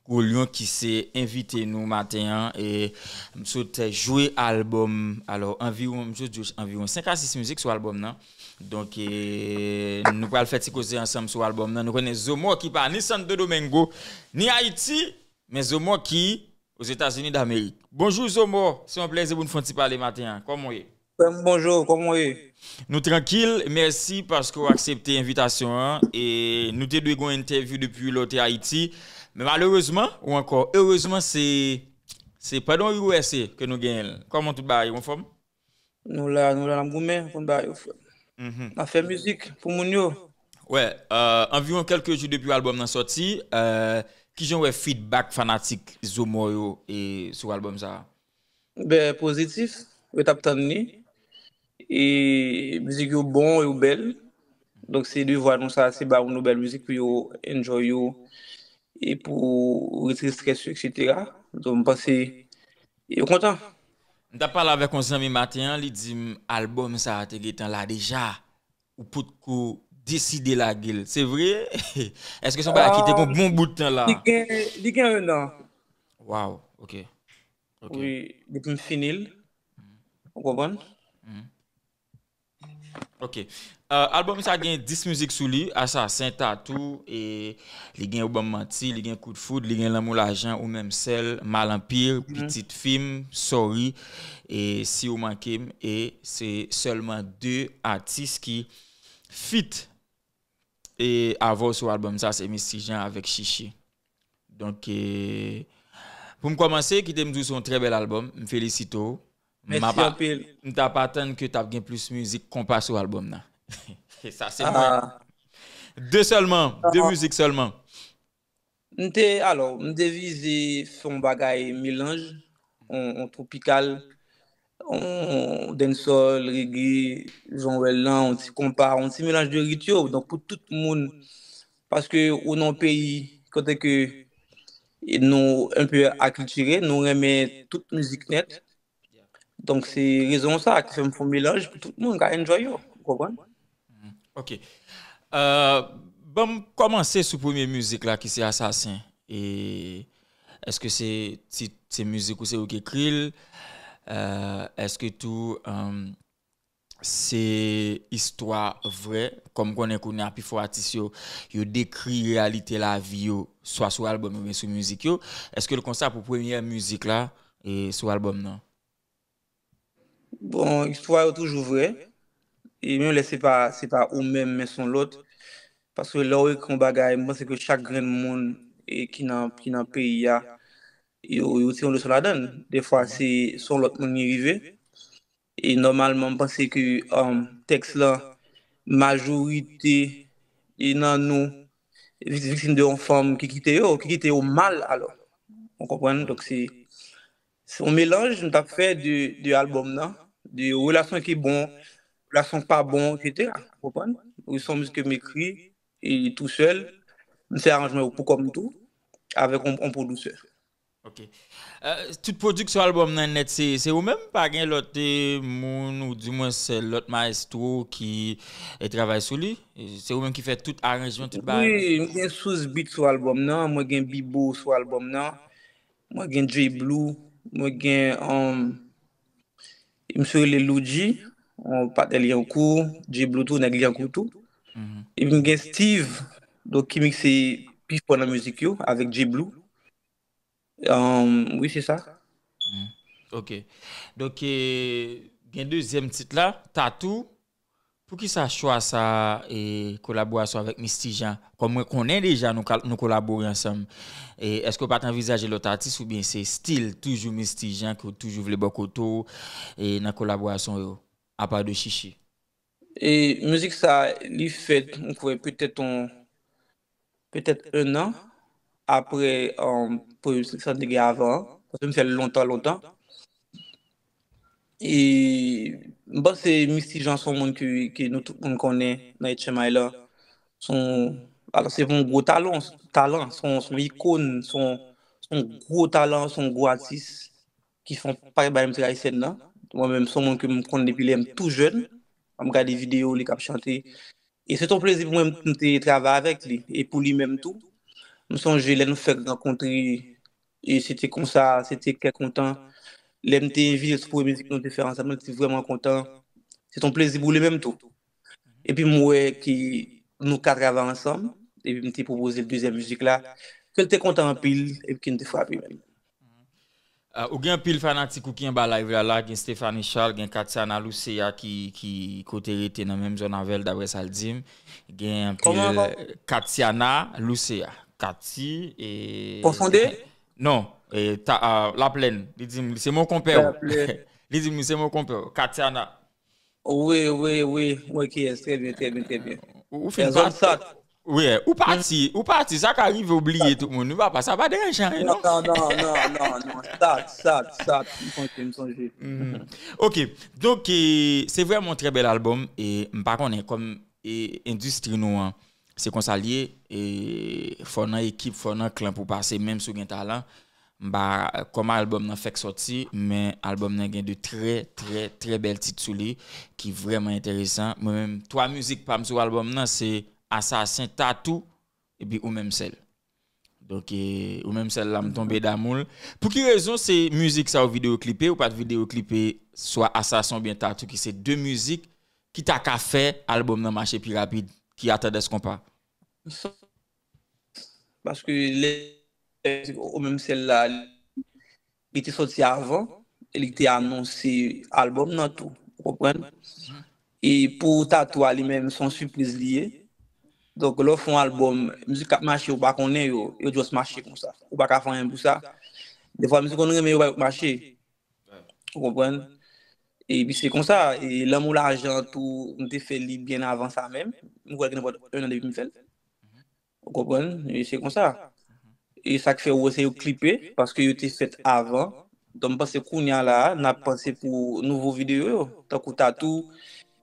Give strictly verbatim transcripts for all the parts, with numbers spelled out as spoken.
Goulion ki se envite nou maten an. E m sot jwe albòm, alò, anviwon, m sot jwe anviwon senk a sis mizik sou albòm nan. Donk, e, nou pral fè ti koze ansanm sou albòm nan. Nou konnen Zomò ki pa ni Santo Domingo, ni Ayiti, men Zomò ki Ozetazini Damerik. Bonjou Zomò, se yon plezi pou n fè yon ti pale maten an. Kòman w ye? Frè m, bonjou, kòman w ye? Nou trankil, mèsi paske w aksepte envitasyon an. E nou te dwe gen yon entèvyou depi lè w te Ayiti. Men malerezman, ou ankò erezman, se, se pandan U S A ke nou genyen l. Kòman tout bagay, w anfòm? Nou la, nou la, n ap goumen, konn bagay yo, frè m. Mhm. N ap fè mizik pou moun yo. Wè, euh, anviwon kèlke jou depi albòm nan sòti, euh, kijan w wè feedback fanatik Zomò yo e sou albòm sa a? Ben, pozitif, yo t ap tann li. E mizik yo bon, yo bèl. Donk, se devwa nou sa, se ba moun yo bèl mizik pou yo enjoy yo. E pou retire strès yo, et cetera. Donk, m panse, yo kontan. M t ap pale avèk yon zanmi maten an, li di m albòm sa a te gentan la deja. Ou potko deside lage l. Se vre? Èske se yon bagay ki te gen yon bon bout tan la? Li gen, li gen un an. Waw, ok. Ok. Wi, depi m fini l. Ou konprann? Mhm. Ok. Euh, albòm sa gen dis mizik sou li, Assassin, Tatou, e li gen Ou Ban M Manti, li gen Kout Foud, li gen Lanmou Lajan, Ou Menm Sèl, Mal Anpil, Pitit Fi M, Sorry, e Si Ou Manke M, e se sèlman de atis ki feat e avè w sou albòm sa, se Misty Jean avèk Chichi. Donk, e, pou m kòmanse, kite m di w se yon trè bèl albòm. M felisite w. M ap, mèsi anpil. M t ap atann ke t ap gen plis mizik konpa sou albòm nan. Sa se mwen. Ah. De sèlman, de mizik sèlman. M te, alò, m te vize fè yon bagay melanj, yon, yon twopikal, yon dancehall, reggae, jan w wè l lan, yon ti konpa, yon ti melanj de rit yo. Donk, pou tout moun, paske ou nan yon peyi kote ke nou un peu akiltire, nou renmen tout mizik nèt. Donk, se rezon sa ki fè m fè yon melanj pou tout moun ka enjoy yo, ou konprann? Mhm. Ok. Euh, ban m kòmanse sou premye mizik la ki se Assassin. E èske se tit, se mizik ou, se ou ki ekri l? Euh, èske tou, euh, se istwa vrè? Kòm m konnen kounye a pifò atis yo, yo dekri reyalite lavi yo, swa sou albòm oubyen sou mizik yo. Èske l konsa pou premyè mizik la, e sou albòm nan? Bon, istwa yo toujou vrè. E menm lè se pa, se pa ou menm, men se yon lòt. Paske lè w ekri yon bagay, m panse ke chak grenn moun, e, ki nan, ki nan peyi a, yo, yo tire yon leson ladan l. Dèfwa, se, se yon lòt moun li rive. E nòmalman, m panse ke, um, tèks lan, majorite e nan nou, vik-, viktim de yon fanm ki kite yo, ki kite yo mal, alò. Ou konprann? Donk, se, se yon melanj m t ap fè de, de albòm nan, de relasyon ki bon, relasyon k pa bon, et cetera. Ou konprann? Wi, se yon mizik ke m ekri, e tou sèl, m fè aranjman yo pou kò m tou, avèk yon, yon pwodisè. Ok. Euh, tout pwodiksyon albòm nan nèt, se, se ou menm? Pa gen lòt, eh, moun, ou di mwens lòt mayestwo ki, eh, travay sou li? Se ou menm ki fè tout aranjman, tout bagay? Wi, mwen gen Sous Beat sou albòm nan, mwen gen Bibo sou albòm nan, mwen gen Jay Blue, mwen gen, um, misye rele Loudji, yon patnè Lyankou, Jay Blue tou, nèg Lyankou tou. Mhm. Epi m gen Steve, donk ki mikse pi fò nan mizik yo, avèk Jay Blue. Um, wi, se sa. Hmm. Ok. Donk, eh, gen dezyèm tit la, Tatou. Poukisa chwa sa, eh, kolaborasyon avèk Misty Jean? Kòm mwen konnen deja nou kal-, nou kolabore ansanm. Eh, èske w pa t anvizaje lòt atis oubyen se still toujou Misty Jean ke w toujou vle bò kote w, eh, nan kolaborasyon yo, apa de Chichi? E mizik sa, li fèt, m kwè, petèt yon, petèt un an apre, um, premye mizik sa te gen avan an, paske m fè l lontan, lontan. E m panse Misty Jean se yon moun ke, ke nou tout moun konnen nan H M I lan. Se yon, alò, se yon gwo talan, talan, se yon, se yon ikòn, se yon, se yon gwo talan, se yon gwo atis ki fè yon pakèt bagay mizik ayisyèn nan. Mwen menm, se yon moun ke m konn depi lè m tou jèn. Lè m gade videyo li k ap chante. E se t yon plezi pou mwen pou m te travay avèk li. E pou li menm tou. M sonje lè nou fèk rankontre, e se te konsa, se te kè kontan. Lè m te envite l sou premye mizik nou te fè ansanm, li te vrèman kontan. Se te yon plezi pou li menm tou. Epi m wè ke nou ka travay ansanm, epi m te pwopoze l dezyèm mizik la, ke l te kontan anpil, epi ke n te frape menm. Ah, ou gen anpil fanatik ou ki anba live la, la, gen Stephanie Charles, gen Katiana Lucia ki, ki kote rete nan menm zòn avè l, daprè sa l di m. Gen anpil Kòman ankò? Katiana Lucia. Kati e Konfonde? Non, e, ta, ah, Laplèn. Li di m, se mon konpè. Laplèn. Li di m, se mon konpè. Katiana. Wi, wi, wi. Mwen ki yes. Trè byen, trè byen, trè byen. Ou, ou fin Zòn pati. sat. Wi, ou pati, ou pati, sa ka rive oubliye tout moun. Wi, papa, sa pa deranje anyen, Non, non? non, non, non, non, non. Sat, sat, sat. M sonje, m sonje. Mhm. Ok, donk, e, se vrèman yon trè bèl albòm, e m pa konnen, kòm, e, endistri nou an, se konsa l ye, e fò nan ekip, fò nan klan pou pase, menm si w gen talan. M pa, kòm albòm nan fèk sòti, men albòm nan gen de trè, trè, trè bèl tit sou li, ki vrèman enteresan. Mwen menm, twa mizik pa m sou albòm nan, se Asasen, Tatou, epi Ou menm sèl. Donk, e, Ou menm sèl la, m tonbe damou l. Pou ki rezon se mizik sa yo videyo klipe, ou pa t videyo klipe swa Asasen oubyen Tatou, ki se de mizik ki ta ka fè albòm nan mache pi rapid, ki a tandans konpa? Paske lè Ou menm sèl la, li te sòti avan, e li te anonse albòm nan tou, ou konprann? E pou Tatou a li menm, se yon sipriz li ye. Donk, lè w fè yon albòm, mizik k ap mache, ou pa konnen yo, yo just mache konsa. Ou pa ka fè anyen pou sa. Defwa, mizik konn renmen, yo pa yo k mache. Ou konprann? Epi se konsa, e Lanmou Lajan tou, m te fè li byen avan sa menm. M kwè gen nenpòt en an depi m fè l. Ou konprann? E se konsa. E sa k fè ou wè se yo klipe, paske yo te fèt avan. Donk, m panse kounye a la, n ap panse pou nouvo videyo yo, tankou Tatou,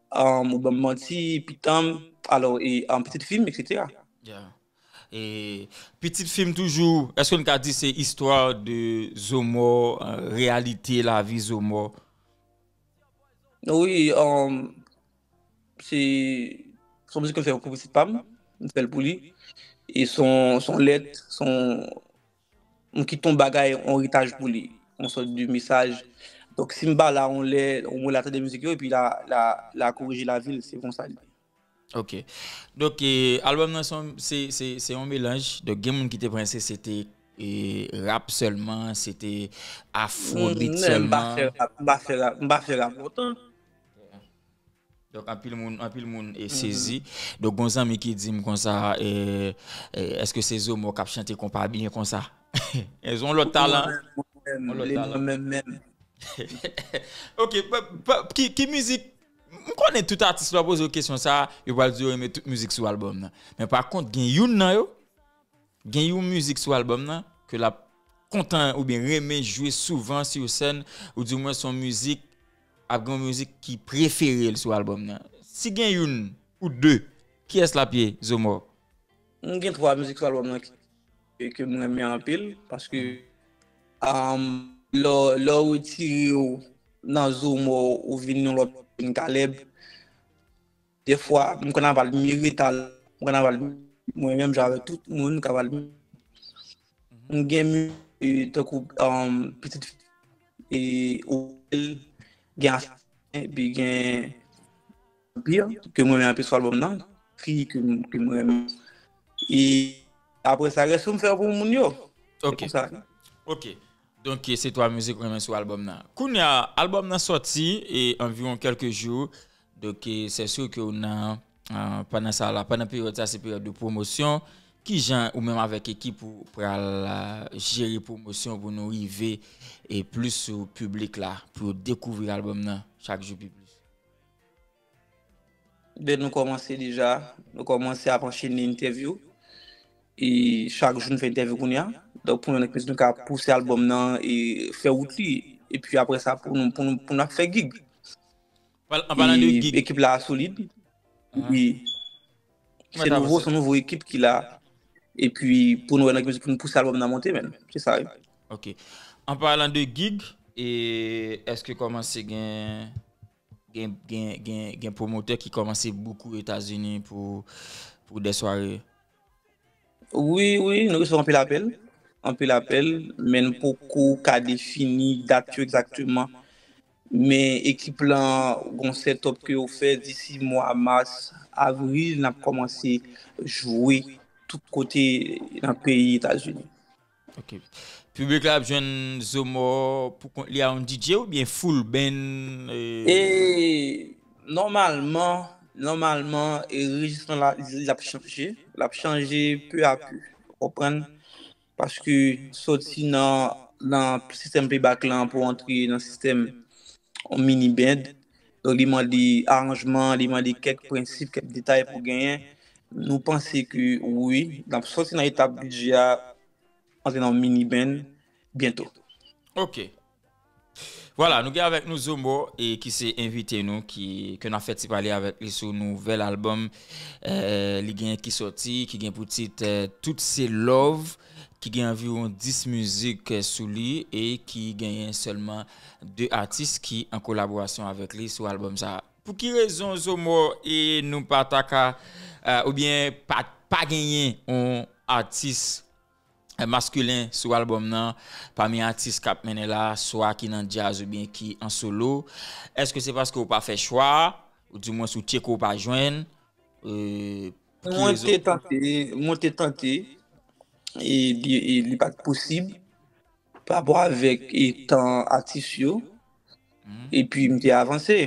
um, Ou Ban m Manti, Pitanm, alò, e um, Pitit Fi m, et cetera. Yeah. E Pitit Fi m toujou, èske n ka di se istwa de Zomò, euh, reyalite lavi Zomò? Wi, um, se se yon mizik mwen fè pou pitit pa m, mwen fè l pou li. E se yon, se yon lèt, se yon, m kite yon bagay, yon eritaj pou li, yon sòt de mesaj. Donk, si m pa la, yon lè, yon mwen la tande mizik yo, epi la, la, la korije lavi l, se konsa li ye. Ok. Donk, e, albòm nan se yon- se se- se yon melanj. Donk, gen moun ki te panse se te e, rap sèlman, se te afrobeat Mm, men m pa sèlman. fè rap, m pa fè rap, m pa fè rap lontan. Donk, anpil moun, anpil moun e sezi. Donk, gon zanmi ki di m konsa, e, e, èske se Zomò k ap chante konpa byen konsa? E se yon lòt talan. Mwen menm, Yon lòt li talan. Mwen menm menm. Ok, pa- pa- ki, ki mizik? M konnen tout atis lè w poze w kesyon sa, yo pral di yo renmen tout mizik sou albòm nan. Men pa kont, gen youn nan yo, gen yon mizik sou albòm nan, ke l ap kontan oubyen renmen jwe souvan sou sèn, ou di mwen se yon mizik, ap gen yon mizik ki prefere l sou albòm nan. Si gen youn ou de, kiyès l ap ye, Zomò? M gen twa mizik sou albòm nan ki, ke m renmen anpil, paske um, lè lè w retire w nan Zomò, ou vin yon lòt moun, Caleb. Defwa, m konn ap admire talan, m konn ap admire mwen menm jan avèk tout moun k ap admire. M gen mi- e, tankou um, pitit e, Ovel, gen Asasen, epi gen Anpil, ke mwen renmen anpil sou albòm nan, fi ke m- ke mwen renmen. E apre sa, rès yo m fè pou moun yo. Se Ok. Konsa. Ok. Donk, se twa mizik ou renmen sou albòm nan. Kounye a, albòm nan sòti e anviwon kèlke jou. Donk, e, se si ke ou nan, ah, pandan sa la, pandan peryòd sa, se peryòd de pwomosyon. Ki jan ou menm avèk ekip ou pral, ah, jere pwomosyon pou nou rive e plis sou piblik la, pou yo dekouvri albòm nan chak jou pi plis? Lè nou kòmanse deja, nou kòmanse ap anchene entèvyou. E chak jou nou fè entèvyou kounye a. Donk, pou nou, nou ka pouse albòm nan e fè wout li. Epi apre sa, pou nou, pou nou, pou nou ap fè gig. An palan de E gig, ekip la solid. Epi Mwen se ta nouvo, panse. Se nouvo ekip ki la. Epi pou nou wè nan ki mezi pou nou pouse albòm nan monte, menm. Se sa, wi. Ok. An palan de gig, e èske kòmanse gen gen gen gen gen pwomotè ki kòmanse boukou Etazini pou pou de sware? Wi, wi, nou resevwa anpil apèl. Anpil apèl, men n poko ka defini dat yo egzakteman. Men ekip lan gon set up ke yo fè disi mwa mas, avril, n ap kòmanse jwe tout kote nan peyi Etazini. Ok. Piblik la ap jwenn Zomò pou kont li a yon D J oubyen full band? E nòmalman, nòmalman, e rejis lan la, li ap chanje. L ap chanje peu à peu. Ou konprann? Paske soti nan, nan sistèm playback lan pou antre nan sistèm yon mini band. Donk, li mande aranjman, li mande kèk prensip, kèk detay pou genyen. Nou panse ke wi, n ap soti nan etap D J a, antre nan yon mini band byento. Ok. Vwala, nou gen avèk nou Zomò e ki se envite nou ki ke n ap fè ti pale avèk li sou nouvèl albòm eh, li gen ki sòti, ki gen pou tit eh, Tout se Love, ki gen anviwon dis mizik eh, sou li e ki genyen sèlman de atis ki an kolaborasyon avèk li sou albòm sa. Pou ki rezon Zomò e nou pa ta ka eh, oubyen pa, pa genyen yon atis maskilen sou albòm nan pami atis k ap mennen la, swa ki nan djaz oubyen ki an solo? Èske se paske w pa fè chwa, oudimwens ou tcheke w pa jwenn? Mwen te tante, mwen te tante, e li, e li pa t posib pa rapò avèk e tan atis yo. Epi m te avanse.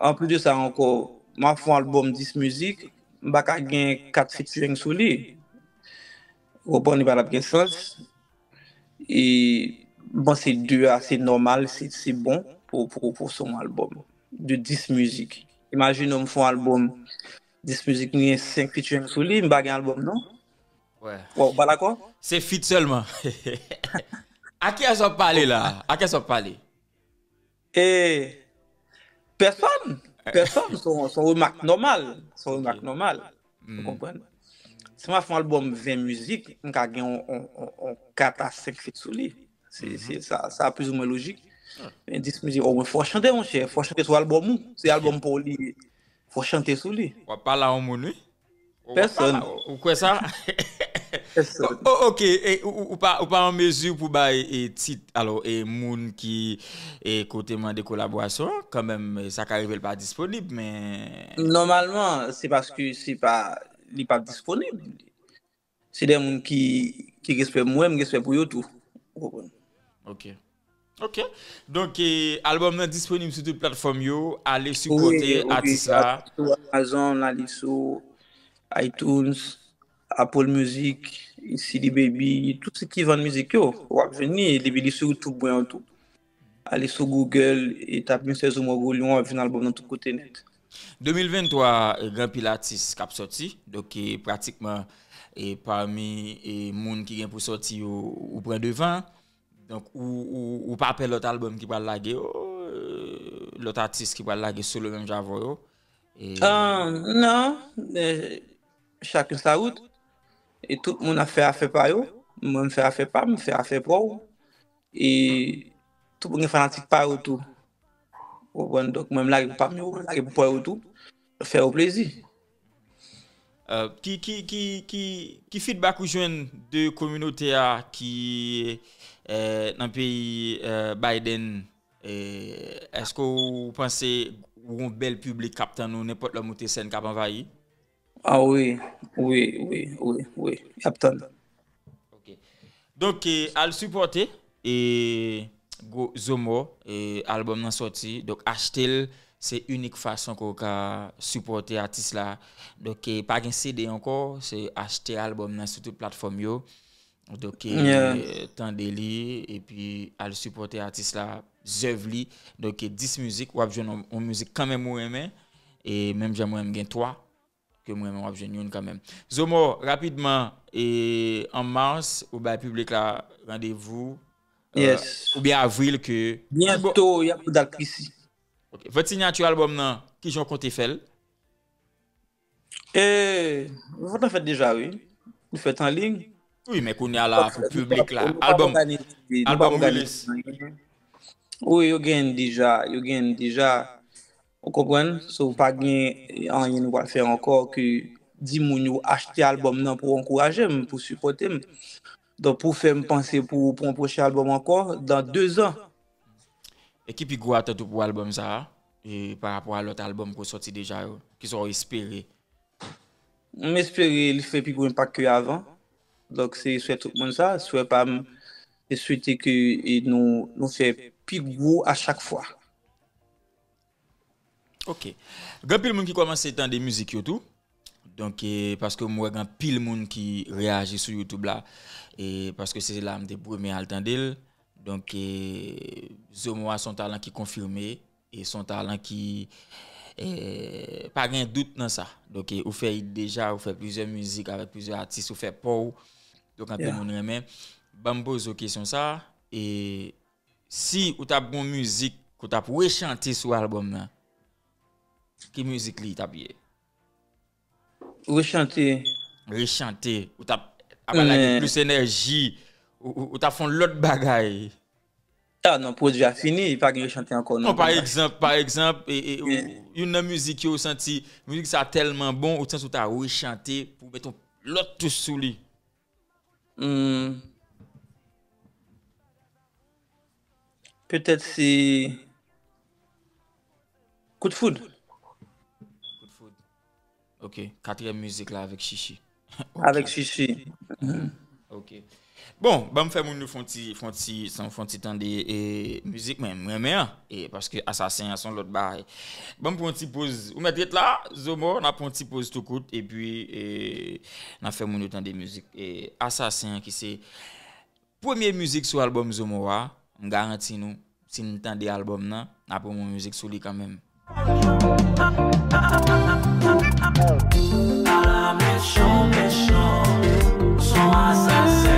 Anplis de sa ankò, m ap fè yon albòm dis mizik, m pa ka gen kat featuring sou li. Ou konprann, li pa t ap gen sans. E m panse de a se nòmal, se se bon pou pou pou se yon albòm de dis mizik. Imajine w m fè yon albòm dis mizik, m gen senk featuring sou li, m pa gen albòm non. Ou pa dakò? Se feat sèlman. A kiyès w ap pale la? A kiyès w ap pale? E pèsòn, pèsòn, se yon remak nòmal. Se yon remak nòmal. Ou konprann? Si m ap fè yon albòm ven mizik, m ka gen yon kat a senk feat sou li. Se sa, sa plizoumwen lojik. Men dis mizik, omwen fò w chante, monchè. Fò w chante sou albòm ou. Se albòm pa w li ye. Fò w chante sou li. W ap pale a yon moun, wi. Pèsòn. Ou kwè sa? Pèsòn. Oh, ok, e, ou, ou pa, ou pa an mezi pou bay e, tit, alò, e, moun ki e, kote mande kolaborasyon an, kanmenm, sa ka rive l pa disponib, men. Nòmalman, se paske se pa, li pa disponib. Se de moun ki, ki respè mwen, m respè pou yo tou. Ou konprann? Ok. Ok. Donk, e, albòm nan disponib sou tout platfòm yo. Ale sipòte atis la. Sou Amazon, ale sou iTunes, Apple Music, C D Baby, tout se ki vann mizik yo. W ap jwenn li, depi li sou YouTube mwen an tou. Ale sou Google, e tape Mister Zomò Golion, w ap jwenn albòm nan tout kote nèt. De mil venntwa, e, gen anpil atis k ap sòti. Donk, e, pratikman, e, pami e, moun ki gen pou sòti yo, ou pran devan. Donk, ou, ou, ou pa pè lòt albòm ki pral lage yo, e, lòt atis ki pral lage solo menm jan avè w yo. E... Ah, non, e, chacun sa route. E tout moun ap fè afè pa yo. Mwen, m fè afè pa m, m fè afè pa w. E tout moun gen fanatik pa yo tou. Ou konprann? Donk, mwen, m lage pou pa m yo, lage pou pa yo tou. Fè yo plezi. Ki, ki, ki, ki, ki feedback ou jwenn de kominote a ki nan peyi Biden? Èske ou panse ou gon bèl piblik k ap tann ou nenpòt lè w moute sèn k ap anvayi? Ah wi, wi, wi, wi, wi. Y ap tann. Ok. Donk, al sipòte e Zomò, e albòm nan sòti. Donk, achte l, se inik fason ke w ka sipòte atis la. Donk, e pa gen C D ankò, se achte albòm nan sou tout platfòm yo. Donk, e tande li, epi al sipòte atis la, zèv li. Donk, e dis mizik, w ap jwenn yon, yon mizik kanmenm ou renmen. E menm jan mwen, m gen twa ke mwen menm w ap jwenn youn kanmenm. Zomò, rapidman, e an mas, ou bay piblik la randevou, Yes. oubyen avril ke... Byento, y ap dat presi. Ok. Vant sinyati albòm nan, kijan w konte fè l? E, vant lan fèt deja, wi. Li fèt an liy. Wi, men kounye a la, pou piblik la, albòm, albòm release. Wi, yo genyen deja, yo genyen deja. Ou konprann? So, pa gen anyen nou pral fè ankò ke di moun yo achte albòm nan pou ankouraje m, pou sipòte m. Donk, pou fè m panse pou, pou yon pwochen albòm ankò, dan de zan. E ki pi gwo atant ou pou albòm sa a, e pa rapò a lòt albòm ke w sòti deja yo? Kisa w espere? M espere li fè pi gwo enpak ke avan. Donk, se swè tout moun sa, swè pa m, e swete ke, e nou, nou fè pi gwo a chak fwa. Ok. Gen anpil moun ki kòmanse tande mizik yo tou. Donk, e, paske m wè gen anpil moun ki reyaji sou YouTube la. E paske se la m te premye al tande l. Donk, e, Zomo a se yon talan ki konfime. E se yon talan ki, e, pa gen dout nan sa. Donk, e, ou fè it deja, ou fè plizyè mizik avèk plizyè atis, ou fè pa w. Donk, anpil moun renmen. Ban m poze w kesyon sa. E si ou t ap gen yon mizik ke w t ap rechante sou albòm nan, ki mizik li t ap ye? Rechante. Rechante. Ou t ap, ap al lage plis enèji. Ou, ou, ou t ap fè yon lòt bagay. Ah non, pwodui a fini, pa gen rechante ankò non. Non, pa egzanp, pa egzanp, e, e, ou, youn nan mizik yo, ou santi mizik sa tèlman bon, ou santi ou ta rechante pou w met yon lòt touch sou li. Hmm. Petèt se Kout Foud. Kout Foud. Ok. Katriyèm mizik la avèk Chichi. Ok. Avèk Chichi. Mhm. Ok. Bon, ban m fè moun yo fè yon ti, fè yon ti, fè yon ti tande, e, mizik, men m renmen an. E paske Asasen an se yon lòt bagay. Ban m pran yon ti poz. Ou mèt ret la, Zomo, n ap pran yon ti poz tou kout, epi, e, n ap fè moun yo tande mizik, e, Asasen an ki se premye mizik sou albòm Zomo a. M garanti nou, si n tande albòm nan, n ap pran yon mizik sou li kanmenm. Ala mechan, mechan, son asasen.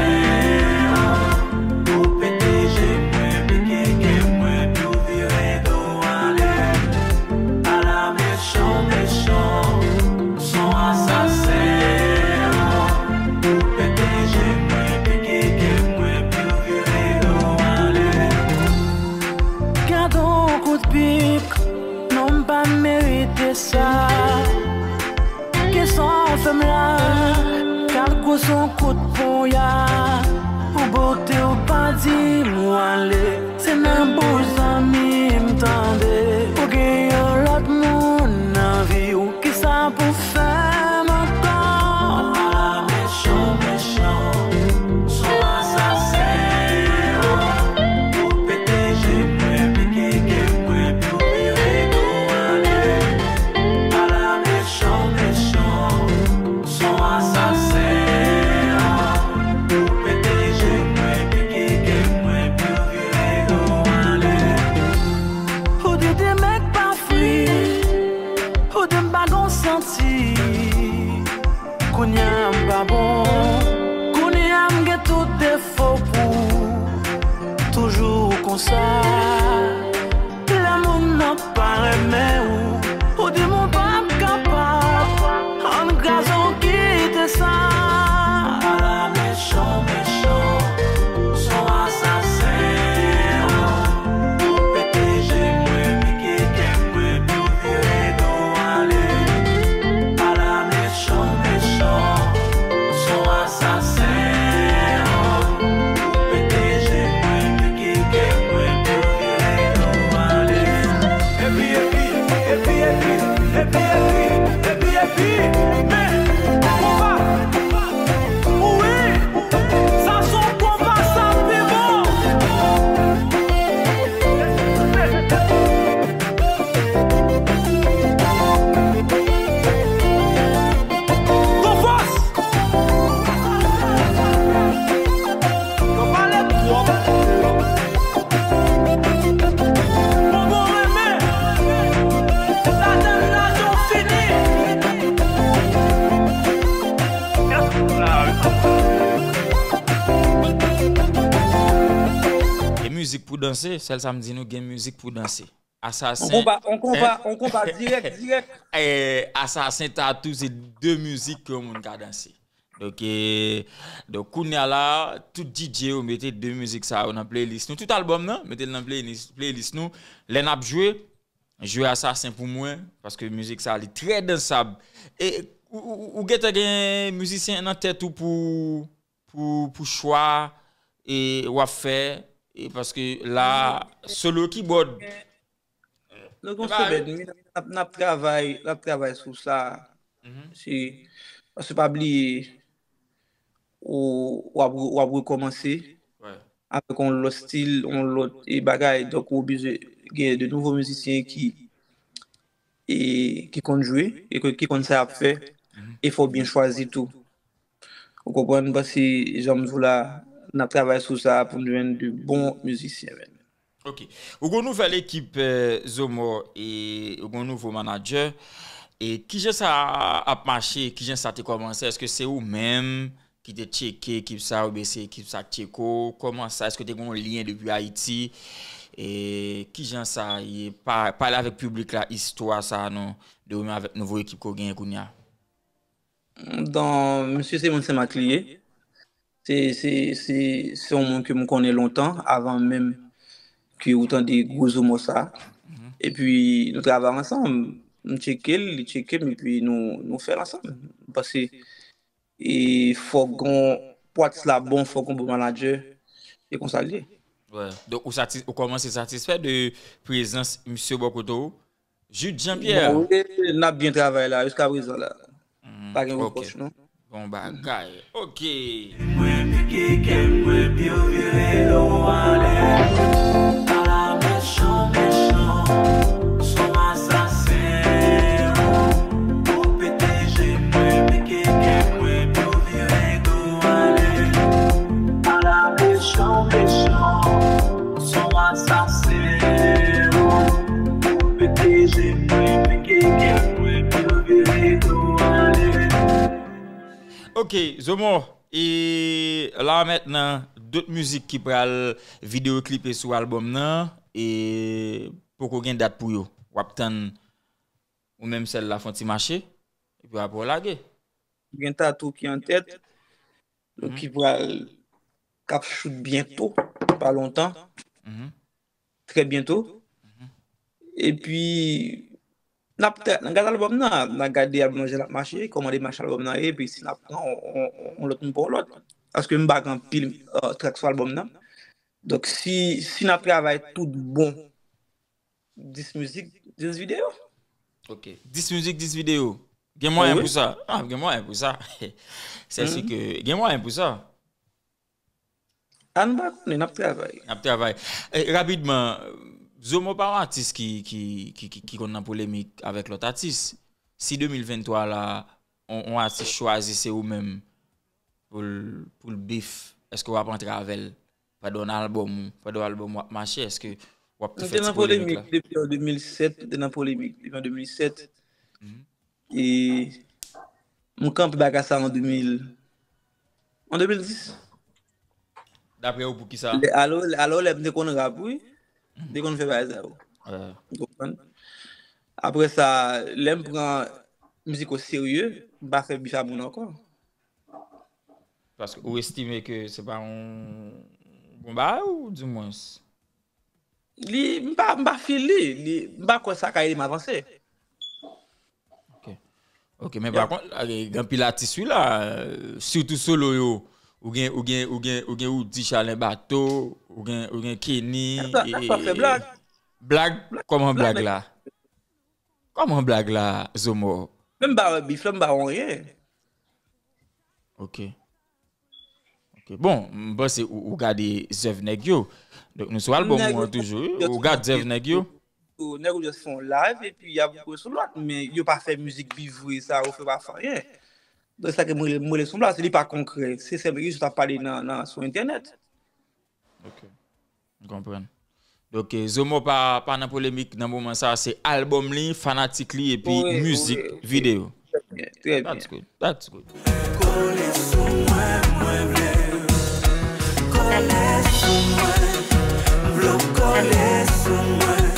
Ou pete je mwen, pike ke mwen, pou vire do ale. Ala mechan, mechan, son asasen. Ou pete je mwen, pike ke mwen, pou vire do ale. Gade yon kout pik, non m pa merite sa. Ki sa w fè m la? Kalkous yon kout ponya. Ou bote ou pa di m w ale. Se nan bouch zanmi m tande. Ou gen yon lòt moun nan vi w. Kisa pou fè m ankò? Ala mechan, mechan, son asasen. Ou pete je mwen, pike ke mwen, pou vire do ale. Ala mechan, mechan, son asasen. Ou pete je mwen, pike ke mwen, pou vire do ale. Ou di de mèg pa fri, ou di m pa gon santi. Kounye a m pa bon, kounye a m gen tout defo pou toujou konsa. Lè moun nan pa renmen ou, ou di m ou p ap kapab. Ann kraze w kite sa. Ala mechan, mechan, son asasen. Ou pete je mwen, pike kè mwen, pou vire do ale. Ala mechan, mechan, son asasen. Ou pete je mwen, pike kè mwen, pou vire do ale. Epi, epi, epi, epi, epi, epi, epi, epi, men, konba, wi, sa se yon konba, sa pi bon. Gon fòs. Yo pale twòp. Bonbon renmen. Lajan, lajan fini. Gen mizik pou danse, sèl sa m di nou, gen mizik pou danse. Asasen. On konba, on konba, on konba dirèk, dirèk. Eh, Asasen Tatou, se de mizik ke yon moun ka danse. Donk, eh, donk, kounye a la, tout D J yo mete de mizik sa yo nan playlist nou. Tout albòm nan, mete l nan playlist, playlist nou. Lè n ap jwe, jwe Asasen pou mwen, paske mizik sa, li trè dansab. E ou, ou, ou gentan gen mizisyen nan tèt ou pou, pou, pou chwa e w ap fè, e paske la, solo kibòd. Nou gon semèn, wi, n ap, n ap travay, n ap travay sou sa. Se, paske pa bliye, ou, w ap, w ap rekòmanse avèk yon lòt stil, yon lòt, e, bagay. Donk, ou oblije gen de nouvo mizisyen ki, e, ki konn jwe, e ki, ki konn sa y ap fè, e fò w byen chwazi tou. Ou konprann? Paske, jan m di w la, n ap travay sou sa pou n jwenn de bon mizisyen, menm. Ok. Ou gon nouvèl ekip, eh, Zomò, e ou gon nouvo manadjè. E kijan sa ap mache? Kijan sa te kòmanse? Èske se ou menm ki te tcheke ekip sa, oubyen se ekip sa k tcheke w? Kòman sa? Èske te gon lyen depi Ayiti? E kijan sa ye? Pa-, pale avèk piblik la, istwa sa non, de ou menm avèk nouvo ekip ke w genyen kounye a. Donk, misye se moun Senmak li ye. Se, se, se, se yon moun ke m konnen lontan, avan menm ke ou tande gwo Zomò sa. Epi, nou travay ansanm. M tcheke l, li tcheke m, epi nou, nou fè l ansanm. M panse, e, fòk gon, pou atis la bon, fòk gon bon manadjè. Se konsa l ye. Wè. Donk, ou sati-, ou kòmanse satisfè de prezans misye bò kote w? Jude Jean-Pierre. Bon, wi, n ap byen travay la, jiska prezan la. Pa gen repwòch, non. Bon bagay. Ok. Mwen pike kè mwen, pye w vire do w ale. Ala mechan, mechan, son asasen. Ou pete je mwen, pike kè mwen, pye w vire do w ale. Ala mechan, mechan. Son asasen, ou pete je mwen, pike kè mwen, pye w vire do w ale. Ok, Zomò, e la mentnan, dòt mizik ki pral videyo klipe sou albòm nan, e poko gen dat pou yo. W ap tann ou menm sèl la fè yon ti mache, epi apre w lage. Gen Tatou ki an tèt, donk ki pral, k ap chout byento, pa lontan. Trè byento. Epi, n ap tra-, nan gad albòm nan, n a gade albòm nan jan l ap mache, kòman demach albòm nan ye, epi si n ap pran on, on, on, on lòt moun pa on lòt. Paske m pa gen anpil, eh, track sou albòm nan. Donk, si, si n ap travay tout bon, dis mizik, dis videyo. Ok. Dis mizik, dis videyo. Gen mwayen pou sa? Ah, gen mwayen pou sa. Se si ke gen mwayen pou sa. A, nou pa konnen, n ap travay. N ap travay. E, rapidman, Zomò pa yon atis ki, ki, ki, ki, ki konn nan polemik avèk lòt atis. Si de mil venntwa la, on, on atis chwazi se ou menm pou l, pou l bif, èske w ap antre avè l pandan yon albòm ou, pandan yon albòm w ap mache, èske w ap tou fè ti polemik la? Nou te nan polemik depi an de mil sèt, nou te nan polemik depi an de mil sèt. E m kanpe bagay sa an de mil, an de mil dis. Daprè ou, poukisa? Lè, alò, alò, lè m te konn rap, wi. M te konn fè bagay sa yo. Ou konprann? Apre sa, lè m pran mizik o serye, m pa fè bif a moun ankò. Paske ou estime ke se pa yon bon bagay, ou di mwens? Li, m pa, m pa feel li, li, m pa kwè sa ka ede m avanse. Ok. Ok, men pa kont, gen anpil atis wi la, sitou solo yo, ou gen, ou gen, ou gen, ou gen Roody Chalè Bato, ou gen, ou gen Kenny. Sa, sa fè blag. Blag? Kòman blag la? Kòman blag la, Zomò? Men m pa wè bif la, m pa wè anyen. Ok. Ok. Bon, m panse ou, ou gade zèv nèg yo. Donk, nou sou albòm ou an toujou, wi. Ou gad zèv nèg yo. Nèg yo just fè yon live, epi y ap gwo sou lòt, men yo pa fè mizik bif vre, sa yo fè pa fè anyen. Donk, sa ke m rele, m rele sou blag, se li pa konkrè. Se sèl bagay yo ap pale nan, nan, sou entènèt. Ok. M konprann. Donk, eh, Zomò pa, pa nan polemik nan moman sa, se albòm li, fanatik li, epi mizik videyo. Trè byen, trè byen. That's good, that's good. Kole sou mwen, mwen vle w. Kole sou mwen, m vle w kole sou mwen.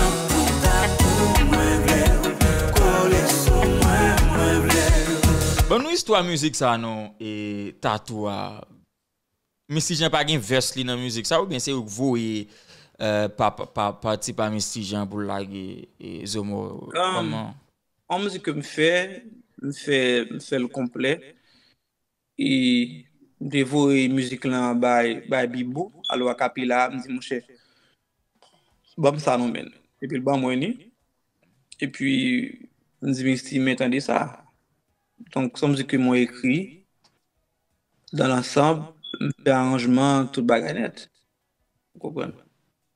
Tankou tatou, mwen vle w. Kole sou mwen, mwen vle w. Ban nou istwa mizik sa non, e tatou a. Misty Jean pa gen vès li nan mizik sa, oubyen se ou k voye, eh, pa, pa, pa, pati pa Misty Jean pou l lage, eh, Zomò? Kòman? Yon mizik ke m fè, m fè, m fè l konplè. E m te voye mizik lan bay, bay Bibo, alo akapela, m di, monchè, ban m sa non, menn. Epi l ban mwen li. Epi, m di, Misty, men tande sa. Donk, se yon mizik ke mwen ekri, dans l'ensemble, m fè aranjman, tout bagay nèt. Ou konprann?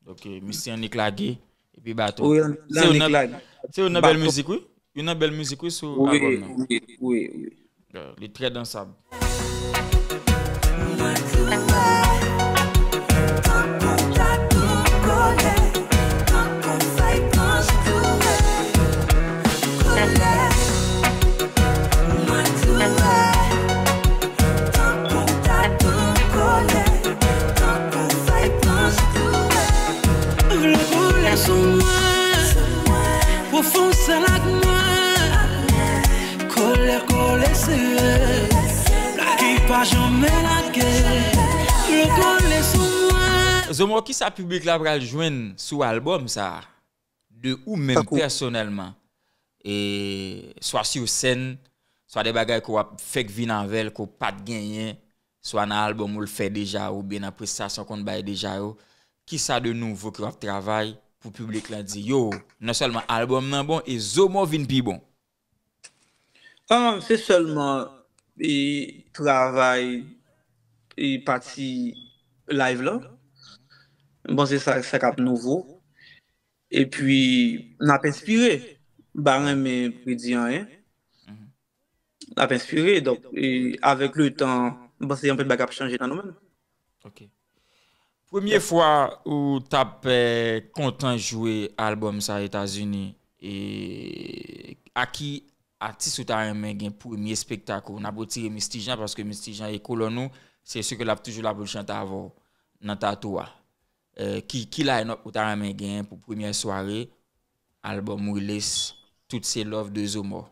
Ok, Misty annik lage, epi bato. Wi, se youn nan bèl mizik, wi. Youn nan bèl mizik, wi, sou albòm nan. Wi, wi, wi. Li trè dansab. Vle kole sou mwen, pwofon sèl ak mwen. Kole, kole, sere. Lage pa janm lage. Vle kole sou mwen. Zomo, kisa piblik la pral jwenn sou albòm sa a? De ou menm pèsonèlman, e swa sou sèn, swa de bagay ke w ap fèk vin avè l, ke w pa t genyen, swa nan albòm ou l fè deja, oubyen nan prestasyon w konn bay deja yo, kisa de nouvo ke w ap travay pou piblik lan di, yo, non sèlman albòm nan bon, e Zomo vin pi bon? Ah, se sèlman e, travay e, pati live lan. M panse sa, sa k ap nouvo. Epi, n ap enspire. M pa renmen predi anyen. N ap enspire. Donk, e, avèk le tan, m panse anpil bagay ap chanje nan nou menm. Ok. Premye fwa ou t ap eh, kontan jwe albòm sa Etazini, e a ki atis ou ta renmen gen premye espektak ou? N ap retire Misty Jean, paske Misty Jean e kolòn ou, se si ke l ap toujou la pou l chante avè w nan tatou a. Eh, ki, ki line-up ou ta renmen gen pou premyè sware albòm release Tout se love de Zomo?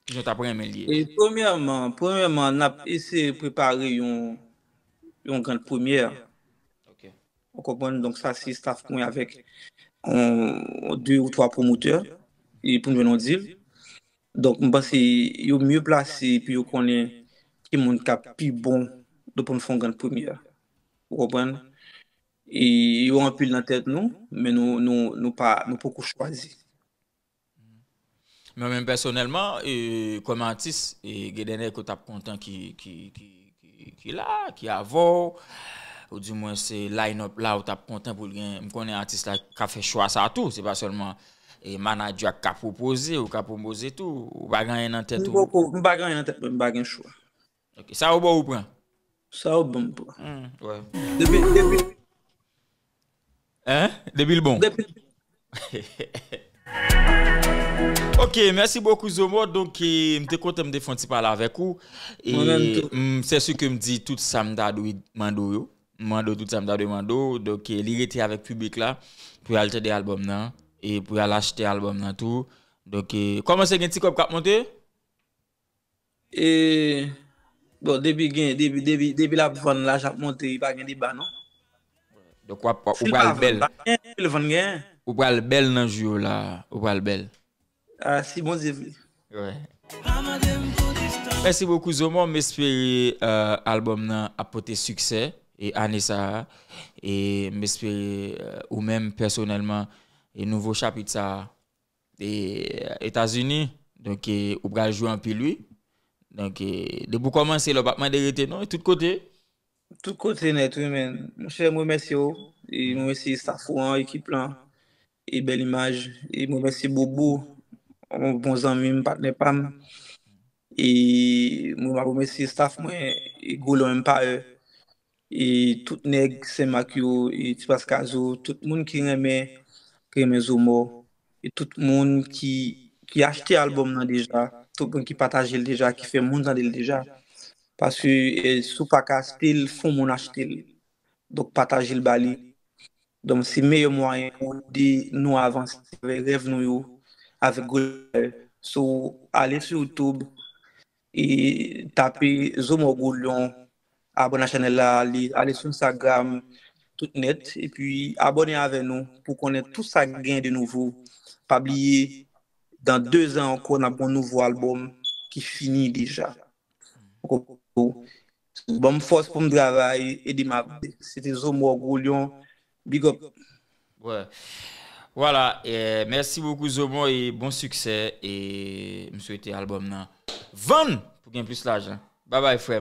Kijan w t ap renmen l ye? E, premyèman, premyèman, n ap eseye prepare yon, yon grann premyè. Ok. Ou konprann? Donk, sa se staff mwen avèk yon, de ou twa pwomotè e pou n jwenn yon deal. Donk, m panse yo mye plase pou yo konnen ki moun k ap pi bon pou n fè yon grann premyè. Ou konprann? E yo anpil nan tèt nou, men nou, nou, nou pa, nou poko chwazi. Mwen menm pèsonèlman, e, kòm atis, e, gen de nèg ke w t ap kontan ki, ki, ki, ki, ki la, ki avè w, oudimwen se line-up la ou t ap kontan pou l gen. M konnen atis la ka fè chwa sa tou, se pa sèlman e, manadjè a ka pwopoze, ou ka pwopoze tou, ou pa gen anyen nan tèt ou. M pa gen anyen nan tèt mwen, m pa gen chwa. Ok, sa yo ba w ou pran? Sa yo ban m pran. Hmm, ouais. Depi, depi. Hein? Depi l bon? Depi. Ok, mèsi bokou Zomo. Donk, eh, m te kontan m te fè yon ti pale avèk ou. E m se si ke m di tout sa m ta dwe mande w yo. M mande w tout sa m ta dwe mande w. Donk, eh, li rete avèk piblik la pou y al tande albòm nan. E pou y al achte albòm nan tou. Donk, eh, kòmanse gen ti kòb k ap monte? E, bon, depi gen, depi, depi, depi l ap vann, lajan ap monte, li pa gen deba, non. Donk, w ap, ou pral bèl. Ou pral bèl nan jou yo la. Ou pral bèl. Ah, si Bondye vle. Mèsi bokou Zomo, m espere eh, albòm nan ap pote siksè e ane sa a. E m espere eh, ou menm pèsonèlman e nouvo chapit sa a e Etazini. Donk eh, ou pral jwe anpil wi. Donk eh, depi w kòmanse la, w p ap mande rete non, tout kote. Tout kote nèt wi men. Monchè, m remèsye w. E m remèsye staff ou an, ekip lan. E bèl imaj. E m remèsye Bobo, yon bon zanmi m, patnè pa m. E mwen m ap remèsye staff mwen, e Golon Empire. E tout nèg Senmak yo, e Ti Paskazo, tout moun ki renmen, ki renmen Zomo, e tout moun ki, ki achte albòm nan deja, tout moun ki pataje l deja, ki fè moun tande l deja. Paske eh, si w pa ka achte l, fè yon moun achte l. Donk, pataje l ba li. Donk, se meyè mwayen pou ede nou avanse avèk rèv nou yo, avèk gwo. So, ale sou YouTube, e tape Zomo Golon, abòne a chanèl la, ale sou Instagram, tout nèt, epi abòne avè nou pou konnen tout sa k gen de nouvo. Pa bliye, dan de zan ankò, n ap gen yon nouvo albòm ki fini deja. Ou konprann? Ban m fòs pou m travay, ede m avance. Se te Zomo Gwo Lyon, big up. Ouais. Voilà, eh, merci beaucoup Zomo et bon succès et m swete album nan vann pou gen plis lajan. Bye bye frè.